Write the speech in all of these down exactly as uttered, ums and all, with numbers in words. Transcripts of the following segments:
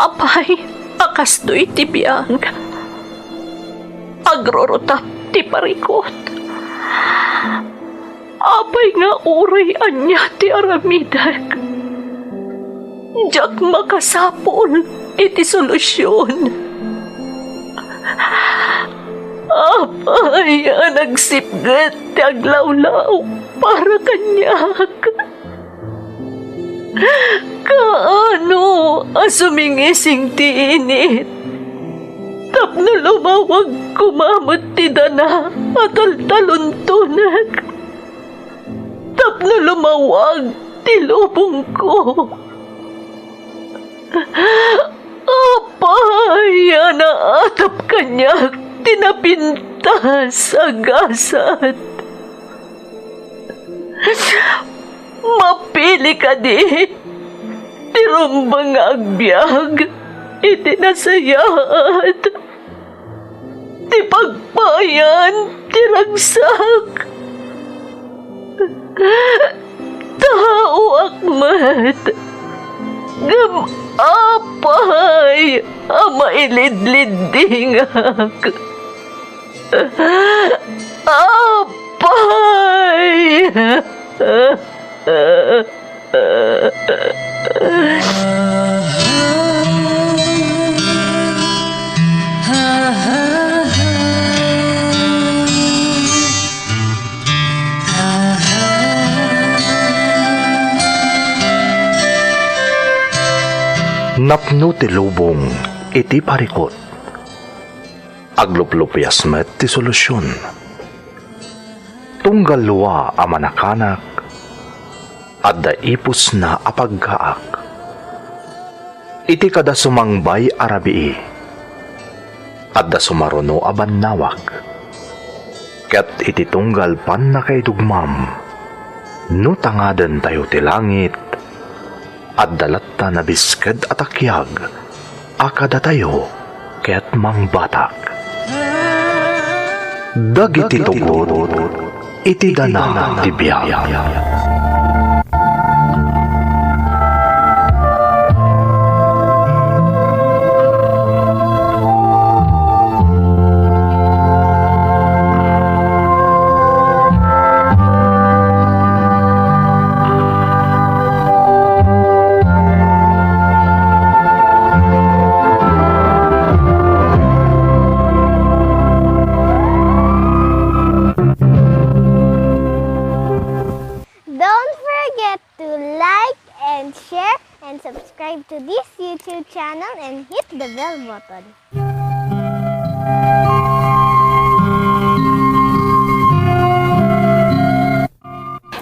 Apay a kastoy ti biag? Agrurutap ti parikut. Apay nga uray ania ti aramidek, diak makasapul iti solusion. Apay a nagsipget ti aglawlaw para kaniak? Kaano a sumingising ti init tapno lumawag koma met ti dana a taltaluntonek? Tapno lumawag ti lubongko. Apay a naatap kaniak ti napintas a gasat? Mapili kadi ti rumbeng nga agbiag iti nasayaat ti pagpayan ti ragsak. Taoak met, ngem apay a mailidliddingak? Apay! Napno ti lubong iti parikut. Agluplupias met ti solusion. Tunggal lua a manakanak, adda ipusna a paggaak. Iti kada sumangbay a rabii, adda sumaruno a bannawag. Ket iti tunggal pannakaidugmam, no tangadentayo ti langit, adda latta nabisked a takiag a kadatayo ket mangbatak. Dagiti tugot iti dana ti biag. Don't forget to like and share and subscribe to this YouTube channel and hit the bell button.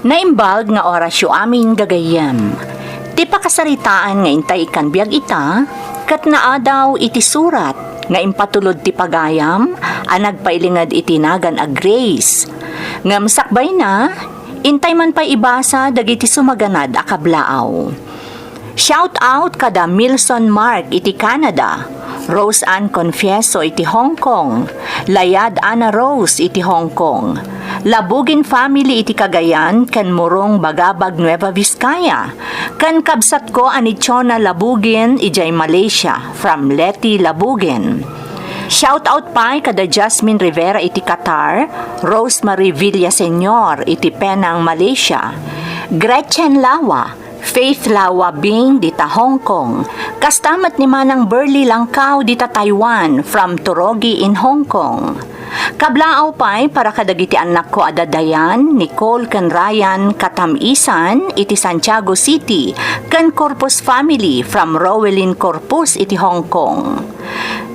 Naimbag nga orasyo amin gagayyem. Ti pakasaritaan nga intay ikkan biag ita, ket naadaw iti surat nga impatulod ti pagayam a nagpailinged iti nagan a Grace. Ngem sakbayna, intay man pay ibasa dagiti sumaganad a kablaaw. Shout out kada Milson Mark iti Canada, Rose Ann Confieso iti Hong Kong, Layad Ana Rose iti Hong Kong, Labugin family iti Cagayan ken Murong Bagabag, Nueva Vizcaya, ken kabsatko a ni Chona Labugin idiay Malaysia, from Leti Labugin. Shout out pay kada Jasmine Rivera iti Qatar, Rosemary Villaseñor iti Penang, Malaysia, Gretchen Lawa, Faith Lawa Bing dita Hong Kong, kasta met ni Manang Burley Langkaw dita Taiwan, from Torogi in Hong Kong. Kablaaw pay para kadagiti annakko a dadayan, Nicole ken Ryan Katamisan iti Santiago City, ken Corpus family from Rowelyn Corpus iti Hong Kong.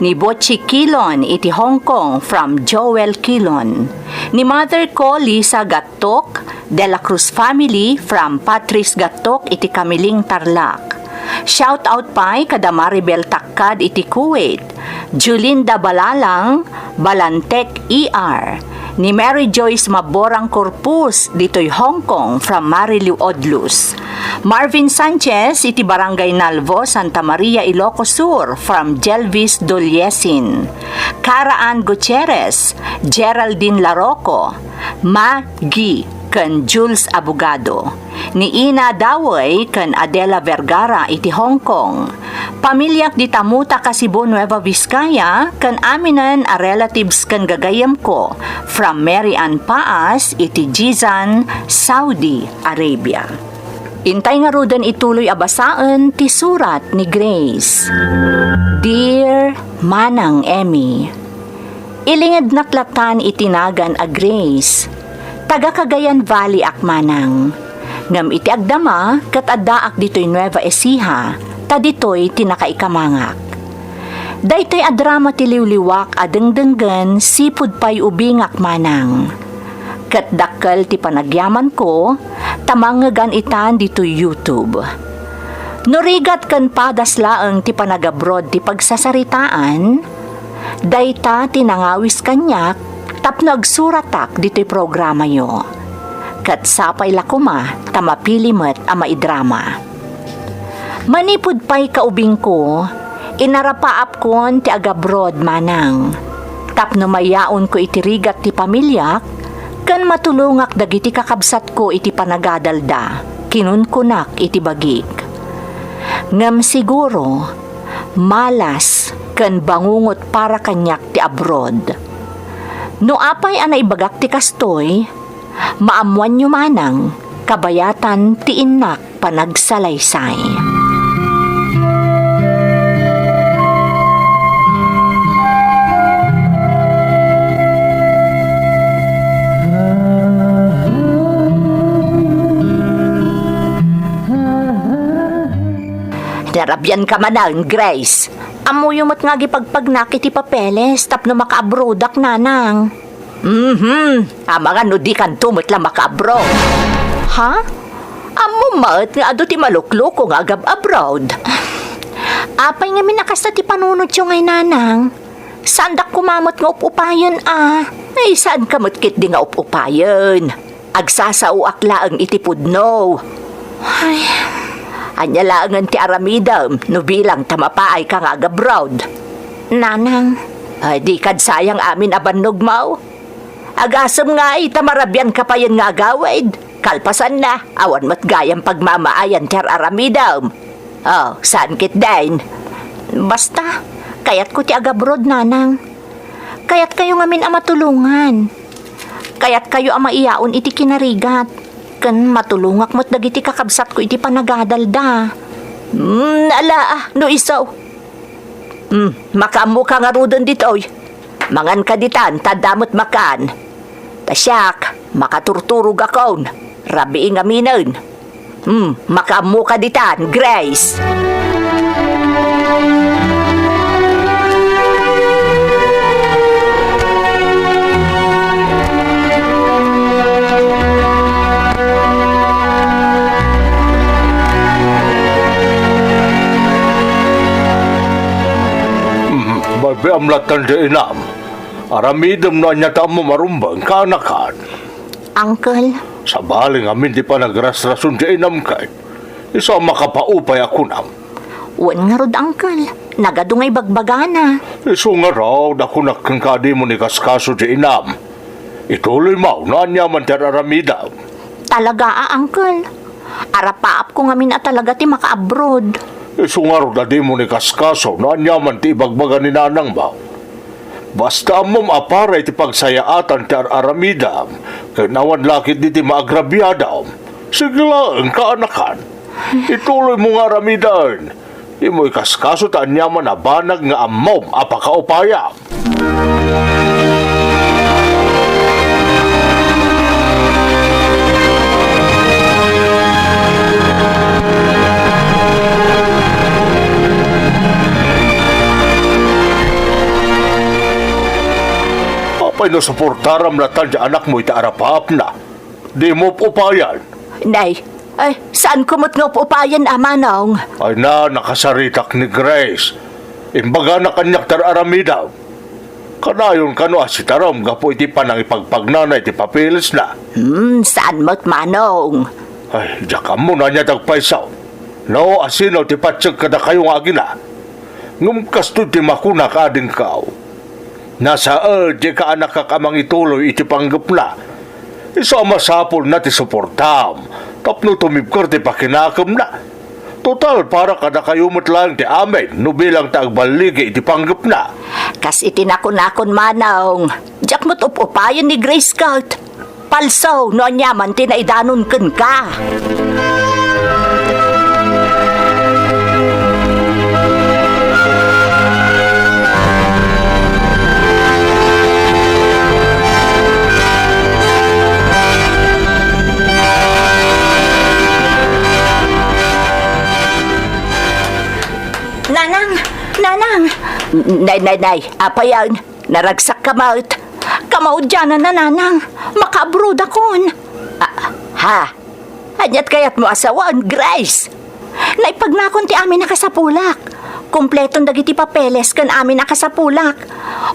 Ni Butchie Kilon iti Hong Kong from Joel Kilon. Ni mother ko, Lisa Gattok, De La Cruz family from Patrice Gattok iti Camiling, Tarlac. Shout out pay kada Maribel Takkad iti Kuwait, Julinda Balalang, Balantek E R, ni Mary Joyce Maborang Corpus ditoy Hong Kong from Mariliw Odlus. Marvin Sanchez iti Barangay Nalvo, Santa Maria, Ilocos Sur from Jelvis Doliesin. Cara Ann Gutierrez, Geraldine Laroco, Maggie ken Jules Abogado, ni Ina Dawey ken Adela Vergara iti Hong Kong. Pamiliak dita Mutaka, Cebu, Nueva Vizcaya, ken aminen a relatives ken gagayyemko from Mary Ann Paas iti Jizan, Saudi Arabia. Intay ngaruden ituloy a basaen ti surat ni Grace. Dear Manang Emmy, ilingednak latan iti nagan a Grace. Taga Cagayan Valley ak, manang. Ngem iti agdama, ket addaak ditoy Nueva Ecija, ta ditoy ti nakaikamangak. Daytoy a drama ti liwliwak a dengdenggen sipud pay ubingak, manang. Ket dakkel ti panagyamanko, ta mangngegan itan ditoy YouTube. No rigat ken padas laeng ti panagabroad ti pagsasaritaan, dayta ti nangawis kaniak tapno agsuratak ditoy programayo. Ket sapay la koma ta mapili met a maidrama. Manipud pay kaubingko, inarapaapkon ti agabroad, manang, tapno mayaonko iti rigat ti pamiliak ken matulongak dagiti kakabsatko iti panagadalda, kinunkunak iti bagik. Ngem siguro, malas ken bangungot para kaniak ti abroad. No apay a naibagak ti kastoy, maammoanyo manang, kabayatan ti innak panagsalaysay. Narabian ka manen, Grace. Ammoyo met nga agipagpagnak iti papeles tapno makaabroadak, nanang. Mhm. Amangan no dikanto met la makaabroad. Ha? Ammom met nga adu ti malukloko nga agab-abroad. Apay ngamin a kasta ti panunotyo ngay, nanang? Saandak koma met nga up-upayen a. Ay, saanka met ketdi nga up-upayen. Agsasaoak laeng iti pudno. Ay. Ania laengen ti aramidem no bilang ta mapaayka nga agabroad? Nanang. Ay, di kad sayang amin a bannogmo? Agasem ngay ta marabianka payen nga agawid. Kalpasanna, awan met gayam pagmamaayan ti ar-aramidem. Oh, saan ketdin? Basta, kayatko ti agabroad, nanang. Kayatkayo ngamin a matulongan. Kayatkayo a maiyaon iti kinarigat. Ken matulongak met dagiti kakabsatko iti panagadalda. Hmm, ala, ah, no isu. Hmm, makaammoka ngaruden ditoy. Manganka ditan, ta adda met makan. Ta siak, makaturturogakon. Rabii ngaminen. Hmm, makaammoka ditan, Grace. Hmm, bibiam latta diay inam. Aramidem no ania ti ammom a rumbeng, kaanakan. Uncle. Sabali ngamin ti panagrasrason diay inam ket isu a makapaupay a kunam. Wen ngarud, Uncle. Nagadu nga ibagbagana. Isu ngarud a kunak kenka a dimo ikaskaso diay inam. Ituloymo no aniaman ti ar-aramidem. Talaga a, Uncle. Arapaapko ngamin a talaga ti makaabroad. Isu ngarud a dimo ikaskaso no aniaman ti ibagbaga ni nanangmo. Basta ammom a para iti pagsayaatan ti ar-aramidem, ken awan la ketdi ti maagrabiadem. Sige laeng, kaanakan. Ituloymo nga aramiden. Dimo ikaskaso ti aniaman a banag nga ammom a pakaupayam. Apay no suportaram latta ti anakmo iti arapaapna? Dimo up-upayan. Nay, ay, saanko met nga up-upayan, a manong. Ay na, nakasaritak ni Grace. Imbagana kaniak ti ar-aramidem. Kanayon kano a sitaram gapu iti panangipagpagnana iti papelesna. Hmm, saan met, manong? Ay, diak ammo no ania ti agpayso. No, asino ti patiek kadakayo nga agina? Ngem kastoy ti makunak, adingko. Nasaed ti kaanakak a mangituloy iti panggepna. Isu a masapulna ti suportam tapno tumibker ti pakinakemna. Total, para kadakayo met laeng ti amin no bilang ti agballigi iti panggepna. Kas iti nakunakon, Manong, diak met up-upayen ni Grace ket. Palso no aniaman ti naidanon kenka. Nanang! Nanang! Nay, nay, nay! Apay a, naragsak ka met? Kamaudiananna, Nanang! Makaabrodakon! Ah, ha? Aniat kayatmo a sawen, Grace? Naipagnakon ti amin a kasapulak. Kompleton dagiti papeles ken amin a kasapulak.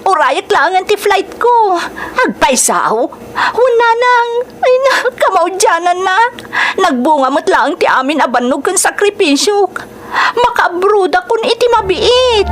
Urayek laengen ti flight ko. Agpayso? Wen, Nanang. Ay na, kamaudiananna. Nagbunga met laeng ti amin a bannog ken sakripisiok. Makaabrodakon iti mabiit.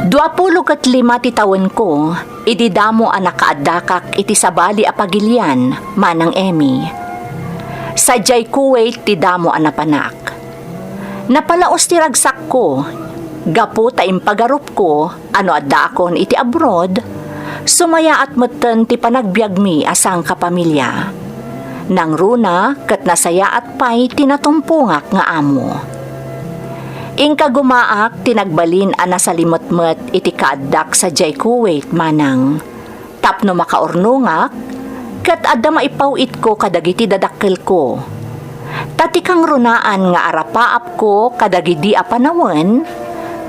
Duapulo ket lima ti tawenko idi damo a nakaaddakak iti sabali a pagilian, Manang Emmy. Sadiay Kuwait ti damo a napanak. Napalaos ti ragsakko gapu ta impagarupko a no addaakon iti abroad, sumayaat metten ti panagbiagmi a sangkapamilya. Nangruna ket nasayaat pay ti natumpongak nga amo. Inkagumaak ti nagbalin a nasalimetmet iti kaaddak sadiay Kuwait, Manang. Tapno makaurnongak, ket adda maipaw-itko kadagiti dadakkelko. Ta ti kangrunaan nga arapaapko kadagidi a panawen,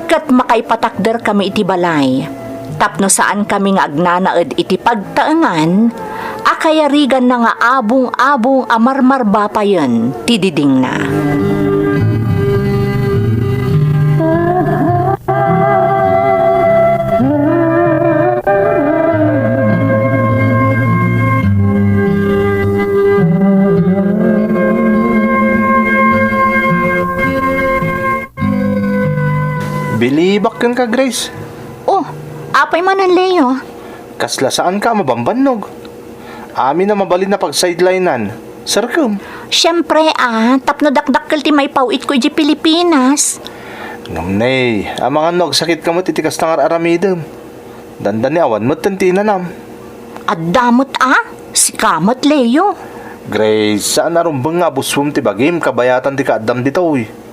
ket makaipatakderkami iti balay, tapno saankami nga agnanaed iti pagtaengan a kayariganna nga abong-abong a marmarbapayen ti didingna. Bilibak kenka, Grace. Oh, apay manen, Leo? Kasla saanka a mabambannog. Amin a mabalin a pag-sidelinan, serkem. Siempre, a, tapno dakdakkel ti maipaw-itko idiay Pilipinas. Ngem ne, amangan no agsakitka met iti kasta nga ar-aramidem. Dandani awan metten ti inanam. Adda met a? Sika met, Leo. Grace, saan a rumbeng nga abusbom ti bagim kabayatan ti kaaddam ditoy.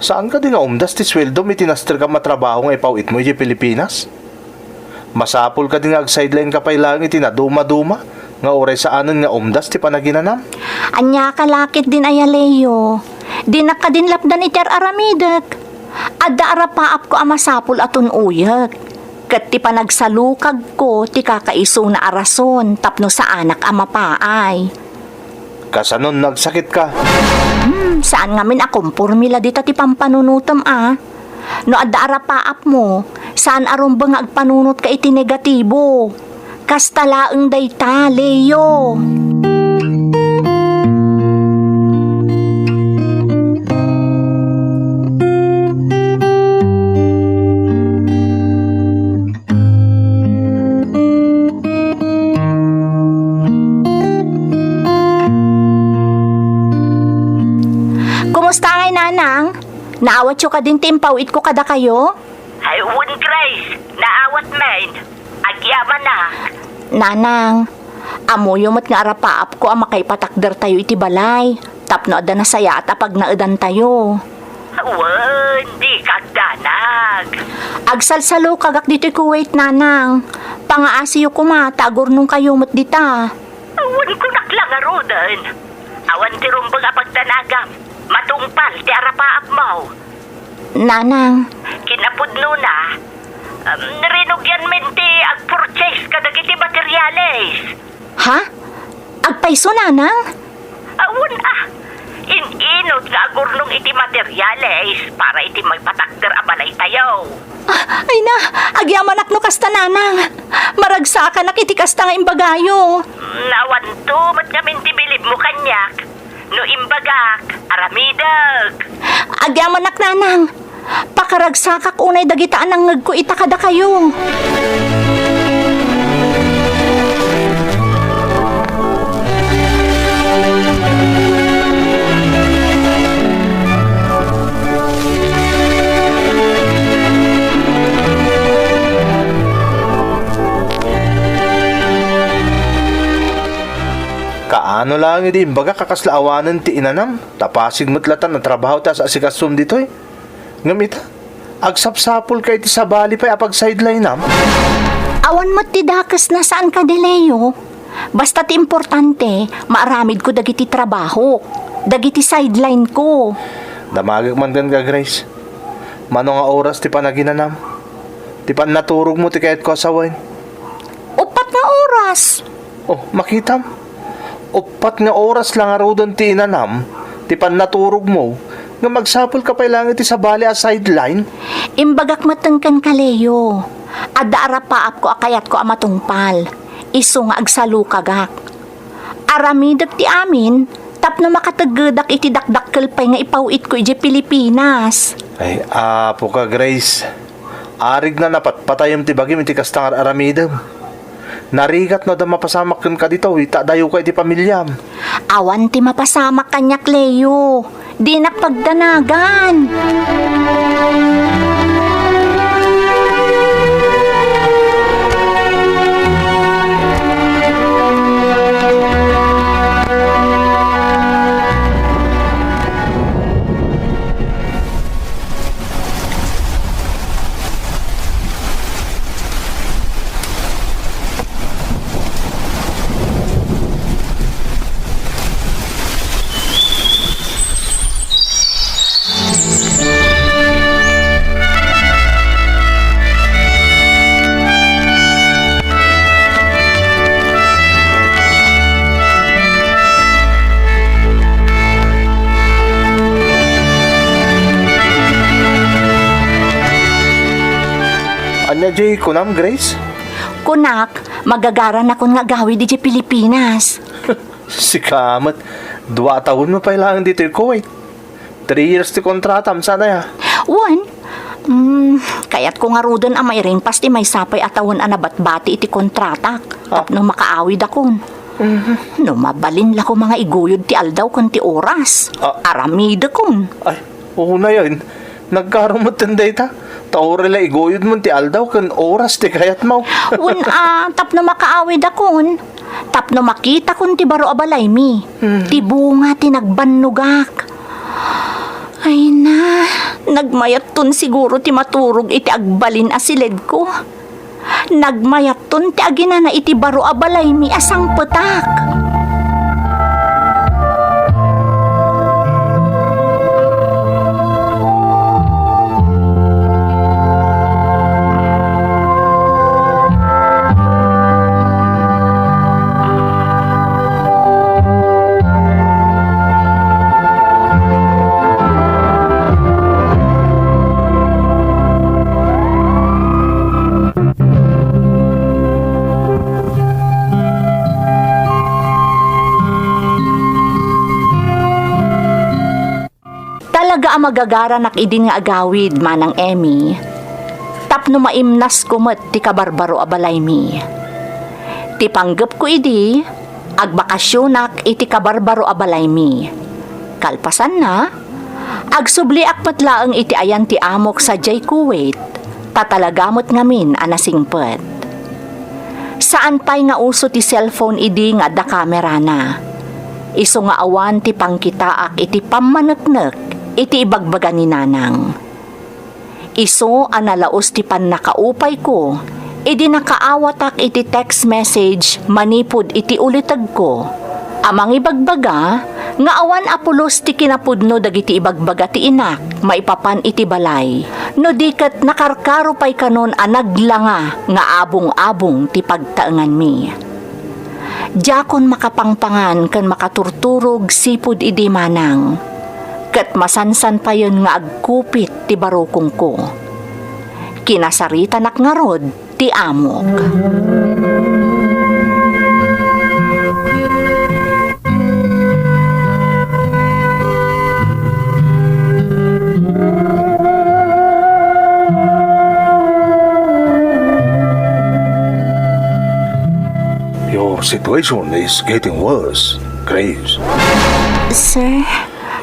Saan kadi nga umdas ti sueldom iti nasterkam a trabaho nga ipaw-itmo idiay Pilipinas? Masapul kadi nga ag-sideline ka pay laeng iti nadumaduma nga uray saanen nga umdas ti panaginanam? Ania ka la ketdin aya, Leo? Dinak kadin lapdan iti ar-aramidek. Adda arapaapko a masapul a tun-oyek. Ket ti panagsalukagko ti kakaisuna a rason tapno saanak a mapaay. Kasanon no agsakitka? Hmm, saan ngamin a komporme la dita ti pampanunotem a. No adda arapaapmo, saan a rumbeng nga agpanunotka iti negatibo. Kasta laeng dayta, Leo. Kumusta ngay, Nanang? Naawatyo kadin ti impaw-itko kadakayo? Ay, wen, Grace, naawat men. Agyamanak. Nanang, ammoyo met nga arapaapko a makaipatakdertayo iti balay tapno adda nasayaat a pagnaedantayo. Wen, dika agdanag. Agsalsalukagak ditoy Kuwait, Nanang. Pangaasiyo koma ta agurnongkayo met dita. Wen, kunak la ngaruden. Awan ti rumbeng a pagdanagam. Matungpal ti arapaapmo. Nanang. Kinapudnona, Um, rinugianmin ti agpurchase kadagiti materials. Ha? Agpayso, nanang? Awan a. In-inut nga agurnong iti materials para iti maipatakder a balaytayo. Ah, ay na, agyamanak no kasta, nanang. Maragsakanak iti kasta nga imbagayo. Mm, awanto met ngamin ti bilibmo kaniak. No imbagak, aramidek. Agyamanak, nanang. Pakaragsakak unay dagita a nangngegko ita kadakayo. Kaano laeng idi imbagak a kasla awanen ti inanam? Ta pasig met latan a trabaho ti as-asikasom ditoy. Ngem ita, agsapsapulka iti sabali pay a pag-sidelinam? Awan met ti dakesna, saan kadi, Leo? Basta ti importante, maaramidko dagiti trabahok, dagiti sidelineko. Damagek man kenka, Grace. Mano nga oras ti panaginanam? Ti pannaturogmo ti kayatko a sawen. Uppat nga oras. Oh, makitam. Uppat nga oras la ngaruden ti inanam, ti pannaturogmo, ngem agsapulka pay laeng iti sabali a sideline? Imbagak metten kenka, Leo. Adda arapaapko a kayatko a matungpal. Isu nga agsalukagak. Aramidek ti amin tapno makateggedak iti dakdakkel pay nga ipaw-itko idiay Pilipinas. Ay, apoka, Grace. Arigna napatpatayem ti bagim iti kasta nga ar-aramidem. Narigat no adda mapasamak kenka ditoy, ta adayoka iti pamiliam. Awan ti mapasamak kaniak, Leo. Dinak pagdanagan. Ania diay kunam, Grace? Kunak, magagaranakon nga agawid idiay Pilipinas. Sika met, dua a tawenmo pay laeng ditoy Kuwait. Three years ti kontratam, saan aya? Wen, mm, kayatko ngaruden a mairingpas ti maysa pay a tawen a nabatbati iti kontratak, ah, tapno makaawidakon. Mhm. No mabalin la koma nga iguyod ti aldaw ken ti oras, ah, aramidekon. Ay, unayen, naggaru metten dayta. Ta uray la iguyodmon ti aldaw ken oras ti kayatmo. Wen a, tapno makaawidakon, tapno makitakon ti baro a balaymi, mhm, ti bunga ti nagbannogak. Ay na, nagmayatton siguro ti maturog iti agbalin a siledko. Nagmayatton ti aginana iti baro a balaymi a sangpetak. Talaga a magagaranak idin nga agawid, Manang Emmy, tapno maimnasko met ti kabarbaro a balaymi. Ti panggepko idi, agbakasionak iti kabarbaro a balaymi. Kalpasanna, agsubliak met laeng iti ayan ti amok sadiay Kuwait, ta talaga met ngamin a nasingpet. Saan pay nga uso ti cellphone idi nga adda kamerana. Isu nga awan ti pangkitaak iti pammaneknek iti ibagbaga ni Nanang. Isu a nalaus ti pannakaupayko idi nakaawatak iti text message manipud iti ulitegko a mangibagbaga nga awan a pulos ti kinapudno dagiti ibagbaga ti inak maipapan iti balay, No di ket nakarkaro pay kanon a naglanga nga abong-abong ti pagtaenganmi. Diakon makapangpangan ken makaturturog sipud idi manang, ket masansan payen nga agkupit ti barukongko. Kinasaritanak ngarud ti amok. Your situation is getting worse, Grace. Sir?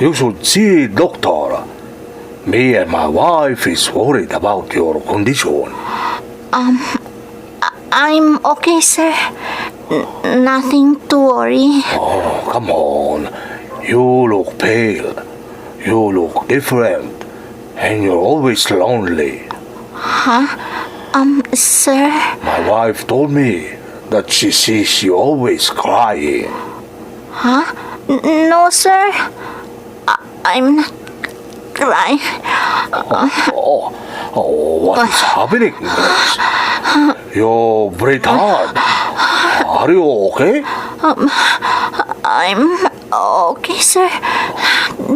You should see doctor. Me and my wife is worried about your condition. Um, I- I'm okay, sir. N- nothing to worry. Oh, come on. You look pale. You look different. And you're always lonely. Huh? Um, sir? My wife told me that she sees you always crying. Huh? N- no, sir. I- I'm not crying. Oh, oh, oh, what is happening, Grace? You breathe hard. Are you okay? Um, I'm okay, sir.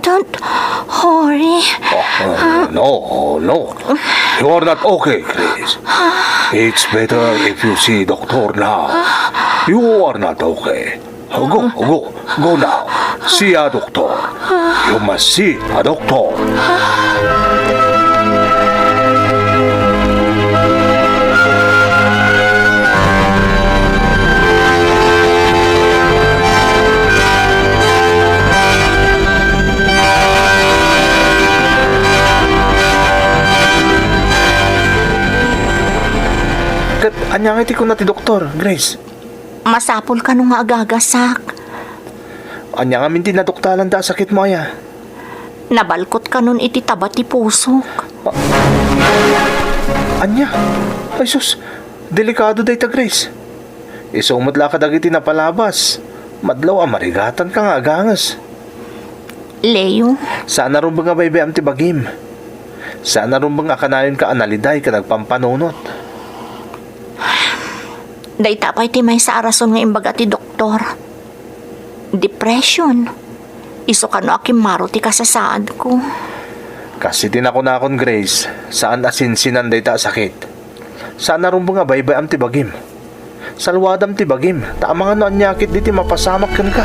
Don't worry. Oh, no, no. You are not okay, Grace. It's better if you see doctor now. You are not okay. Go, go, go now. See a doctor. You must see a doctor. Ket ania nga iti kuna ti doktor, Grace? Masapul kano nga agagasak. Ania ngamin ti naduktalanda a sakitmo aya? Nabalkot kanon iti taba ti pusok. Ania? Ay sus, delikado dayta, Grace. Isu met la kadagiti napalabas. Madlaw a marigatanka nga aganges. Leo. Saan a rumbeng a baybay-am ti bagim. Saan a rumbeng a kanayonka a naliday ken agpampanunot. Dayta pay ti maysa a rason nga imbaga ti doktor. Depression. Isu kano a kimmaro ti kasasaadko. Kas iti nakunakon, Grace, saan a sinsinan dayta a sakit. Saan a rumbeng a baybay-am ti bagim. Salwadam ti bagim, ta amangan no ania ket diti mapasamak kenka.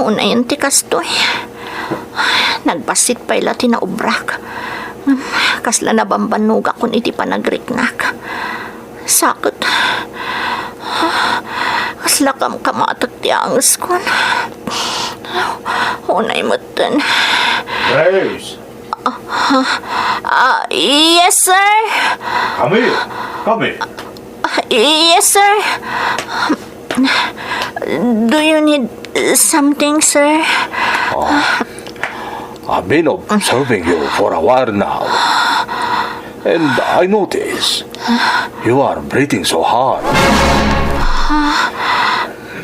Unayen ti kastoy. Nagbassit pay la ti naubrak. Ngem kasla nabambannogakon iti panagriknak. Sakit. Kasla kamkamatek ti angeskon. Unay metten. Grace! Ah, yes, sir. Come here. Come here. Ah, yes, sir. Do you need something, sir? Oh. I've been observing you for a while now. And I notice you are breathing so hard.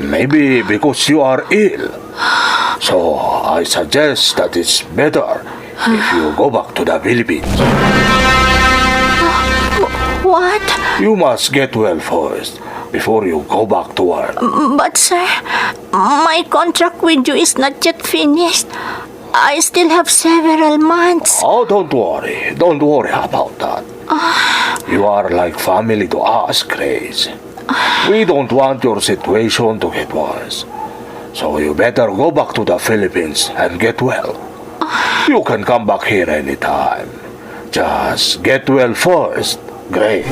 Maybe because you are ill. So, I suggest that it's better if you go back to the Philippines. What? You must get well first before you go back to work. But, sir, my contract with you is not yet finished. I still have several months. Oh, don't worry. Don't worry about that. You are like family to us, Grace. We don't want your situation to get worse. So you better go back to the Philippines and get well. You can come back here anytime. Just get well first, Grace.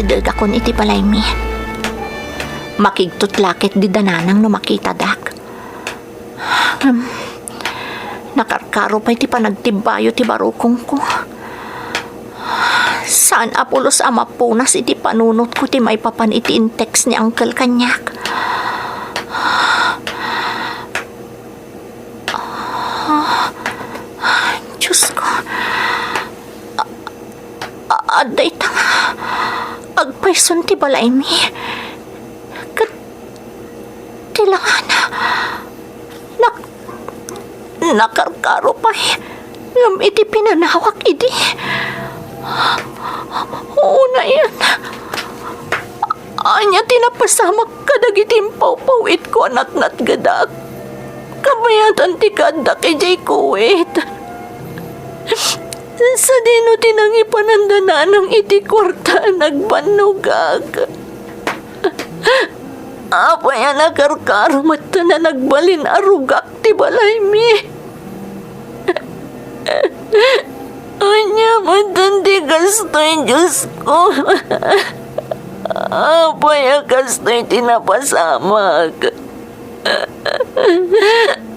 Degakon iti balaymi. Makigtut la ket dida nanang no makitadak. Ngem, nakarkaro pay ti panagtibbayo ti barukongko. Saan a pulos a mapunas iti panunotko ti maipapan iti in-text ni Uncle kaniak. Ah, Diosko. A-, adda ita nga agpayson ti balaymi. Ket ti langana, nak-, nakarkaro pay. Ngem iti pinanawak idi, unayen, ania ti napasamak kadagiti impawpaw-itko a natnatgedak? Kabayatan ti kaaddak idiay Kuwait. Sadino ti nangipananda nanang iti kuarta a nagbannogak? Apay a nakarkaro met ta nagbalin a rugak ti balaymi? Ania met ti kastoy, Diosko? Apay a kastoy ti napasamak?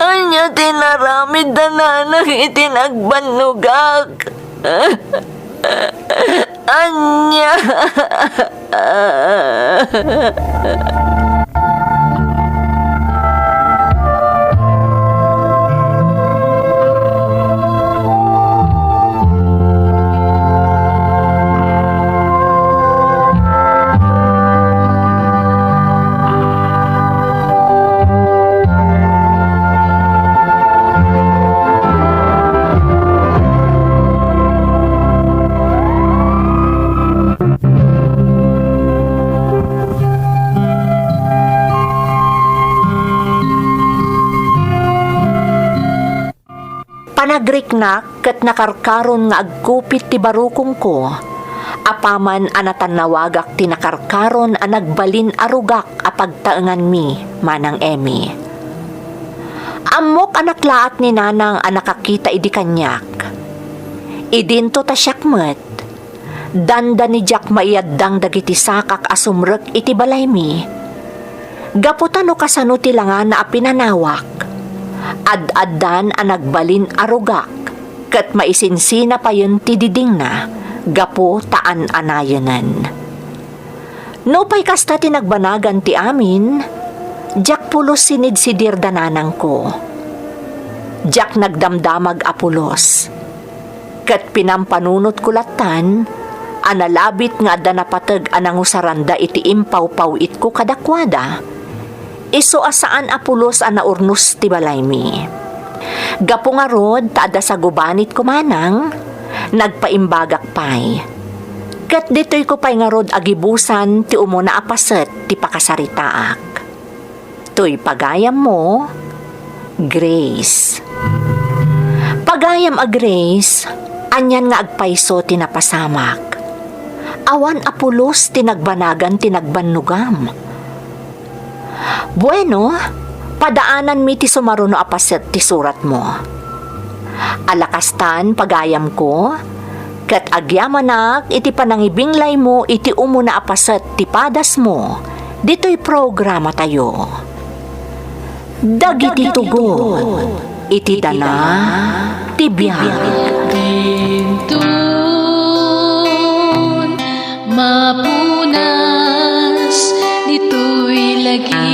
Ania ti naramid da nanang iti nagbannogak? Ania? Panagriknak ket nakarkaron nga agkupit ti barukongko, apaman a natannawagak ti nakarkaron a nagbalin a rugak a pagtaenganmi, Manang Emmy. Ammok a natlaat ni Nanang a nakakita idi kaniak. Idinto ta siak met, dandani diak maiyaddang dagiti sakak a sumrek iti balaymi. Gapu ta no kasano ti langana a pinanawak, ad-addan a nagbalin a rugak, ket maisinsina payen ti didingna gapu ta an-anayenen. Nupay kasta ti nagbanagan ti amin, diak pulos sinidsidir da nanangko. Diak nagdamdamag a pulos. Ket pinampanunotko lattan a nalabit nga adda napateg a nangusaranda iti impawpaw-itko kadakuada, isu a saan a pulos a naurnos ti balaymi. Gapu ngarud ta adda sagubanitko manang, nagpaimbagak pay. Ket ditoyko pay ngarud agibusan ti umuna a paset ti pakasaritaak. Toy pagayammo, Grace. Pagayam a Grace, anian nga agpayso ti napasamak? Awan a pulos ti nagbanagan ti nagbannogam. Bueno, padaananmi ti sumaruno a paset ti suratmo. Alakastan, pagayamko, ket agyamanak iti panangibinglaymo iti umuna a paset ti padasmo ditoy programatayo. Dagiti tugot iti dana ti biag. Dintun mapunas ditoy lagi.